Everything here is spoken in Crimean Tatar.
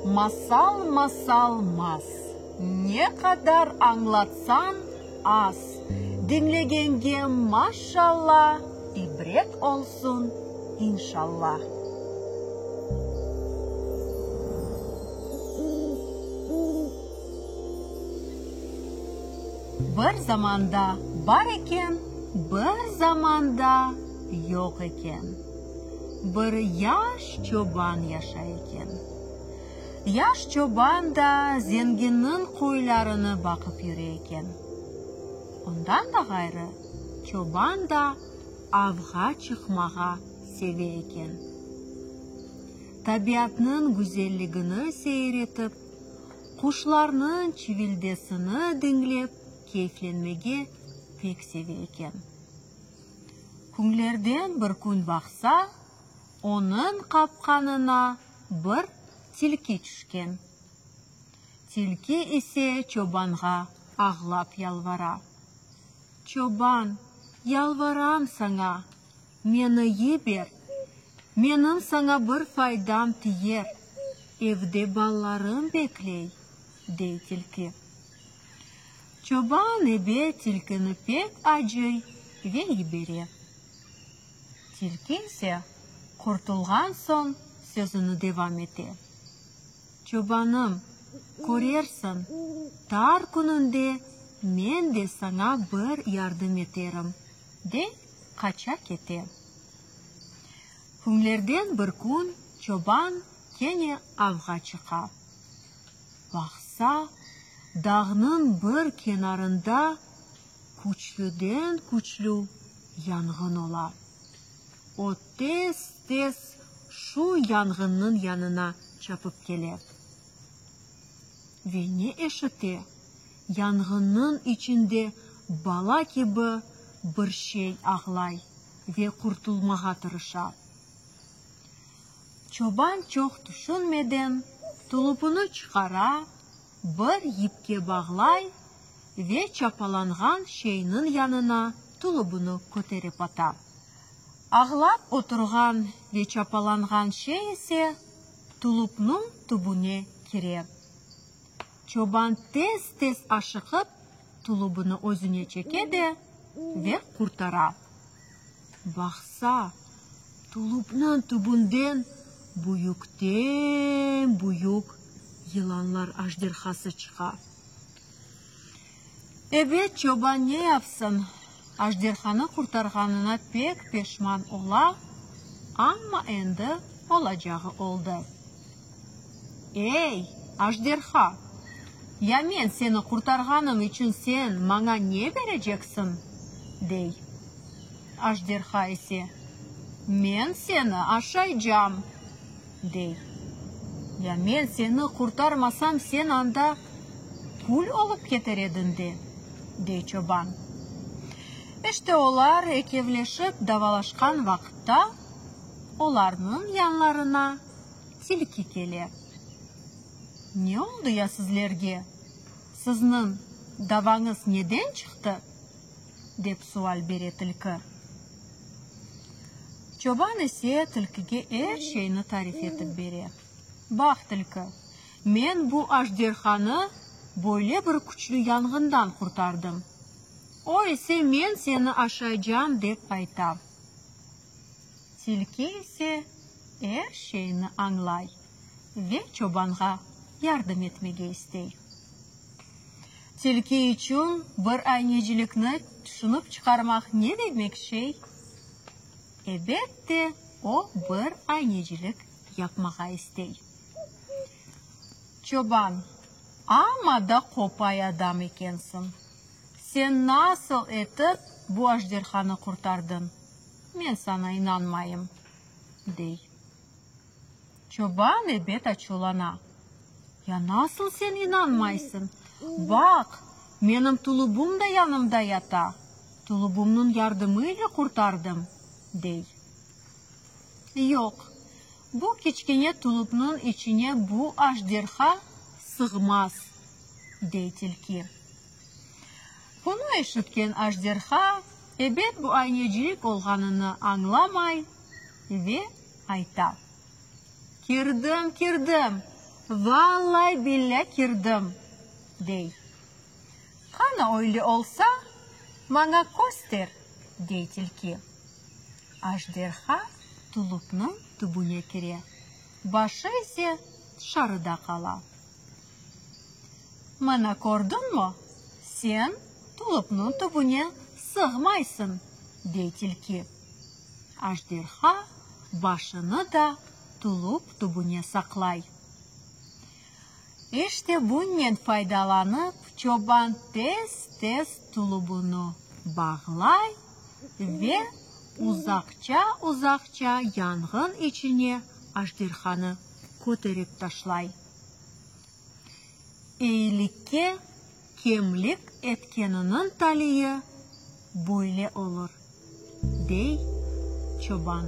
Masal masalmaz, ne qadar añlatsañ az, Diñlegenge maşalla, ibret olsun, inşalla. Bir zamanda bar eken, bir zamanda yoq eken, bir yaş çoban yaşay eken. Yaş çoban da zenginniñ qoylarını baqıp yüre eken. Ondan da ğayrı, çoban da avğa çıqmağa seve eken. Tabiatnıñ güzelligini seyir etip, quşlarnıñ çivildesini diñlep keyflenmege pek seve eken. Künlerden bir kün baqsa, onıñ qapqanına bir tilki tüşken. Tilki ise çobanğa ağlap yalvara, Çoban, yalvaram saña, meni yiber, menim saña bir faydam tiyer, evde balalarım bekley, dey tilki. Çoban ebe tilkini pek acıy ve yibere. Tilki ise qurtulğan soñ sözüni devam ete. Çobanım, körersiñ, tar kününde men de saña bir yardım eterim, dey, qaça kete. Künlerden bir kün çoban kene avğa çıqa. Baqsa, dağnıñ bir kenarında küçlüden-küçlü yanğın ola. O tez-tez şu yanğınnıñ yanına çapıp kele. Ve ne eşite, yanğınnıñ içinde bala kibi bir şey ağlay ve qurtulmağa tırışa. Çoban çoq tüşünmeden tulupını çıqara, bir yipke bağlay ve çapalanğan şeyniñ yanına tulubını köterip ata. Ağlap oturğan ve çapalanğan şey ise tulupnıñ tübüne kire. Çoban tez-tez aşıqıp tulubını özüne çeke de ve qurtara. Baqsa, tulupnıñ tübünden büyükten-büyük yılanlar ajderhası çıqa. Ebet, çoban ne yapsın, ajderhanı qurtarğanına pek peşman ola, amma endi olacağı oldı. Ey, ajderha, ya men seni qurtarğanım içün sen maña ne bereceksiñ? dey. Ajderha ise, Men seni aşaycam, dey. Ya men seni qurtarmasam sen anda kül olıp keter ediñ de, dey çoban. İşte olar ekevleşip davalaşqan vaqıtta olarnıñ yanlarına tilki kele. Ne oldı ya sizlerge? Sizniñ davañız neden çıqtı? dep sual bere tilki. Çoban ise tilkige er şeyni tarif etip bere. Baq, tilki, men bu ajderhanı böyle bir küçlü yanğından qurtardım. O ise men seni aşaycam dep ayta. Tilki ise er şeyni añlay ve çobanğa yardım etmege istey. Tilki içün bir aynecilikni tüşünip çıqarmaq ne demek şey? Ebet de, o bir aynecilik yapmağa istey. Çoban, amma da qopay adam ekensiñ. Sen nasıl etip bu ajderhanı qurtardıñ? Men saña inanmayım, dey. Çoban ebet açuvlana. Ya nasıl sen inanmaysıñ? Baq, menim tulubım da yanımda yata, tulubımnıñ yardımı ile qurtardım, dey. Yoq, bu kiçkene tulupnıñ içine bu ajderha sığmaz, dey tilki. Bunı eşitken ajderha, ebet bu aynecilik olğanını añlamay ve ayta. Kirdim, kirdim, vallai-billâ kirdim, dey. Qana öyle olsa, maña köster, dey tilki. Ajderha tulupnıñ tübüne kire, başı ise tışarıda qala. Mına kördiñmi, sen tulupnıñ tübüne sığmaysıñ, dey tilki. Ajderha başını da tulup tübüne saqlay. İşte bunnen faydalanıp, çoban tez-tez tulubını bağlay ve uzaqça-uzaqça yanğın içine ajderhanı köterip taşlay. Eyilikke kemlik etkeniniñ taliyi böyle olur, dey çoban.